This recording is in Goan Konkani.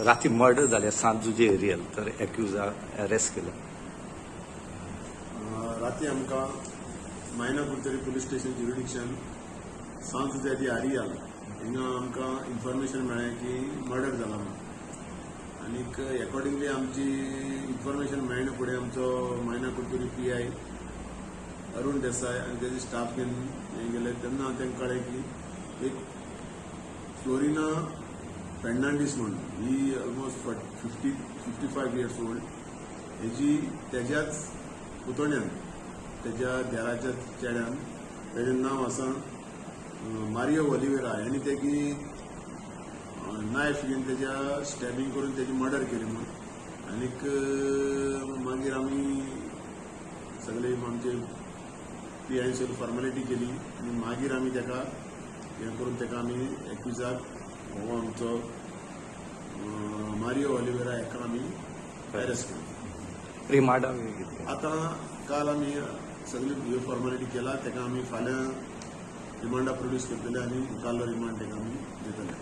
राती मर्डर जाले सांत जुजे एरियल तर एक्युजा अरेस्ट केला. राती आमकां मायना कुडतरी पुलीस स्टेशन ज्युरिडिक्शन सांत जुझे दी आरियाल हिंगा आमकां इन्फॉर्मेशन मेळ्ळें की मर्डर जाला म्हणून. आनीक एकॉर्डिंगली आमची इन्फॉर्मेशन मेळना फुडें आमचो मायना कुडतरी पीआय अरुण देसाय आनी तेजे स्टाफ घेवन हे गेले. तेन्ना तांकां कळ्ळें की एक फ्लोरिना फेर्नांडीस म्हणून ही almost 50-55 years old, हेजी तेज्याच पुतण्यान, तेज्या देराच्या चेड्यान, तेजें नांव आसा मारियो ओलिवेरा, ह्यानी तेगी नायफ घेवन तेज्या स्टॅबिंग करून तेजी मर्डर केली म्हूण. आनीक मागीर आमी सगळे आमचे पीआयन सगळी फॉर्मेलिटी केली आनी मागीर आमी तेका हें करून तेका आमी एक्युजाक, हो आमचो मारियो ओलिवेरा, हेका आमी अरेस्ट केलो. रिमांडा कितें? आतां काल आमी सगळी ह्यो फॉर्मेलिटी केला. तेका आमी फाल्यां रिमांडा प्रोड्यूस करतले आनी कालो रिमांड तेका आमी दितले.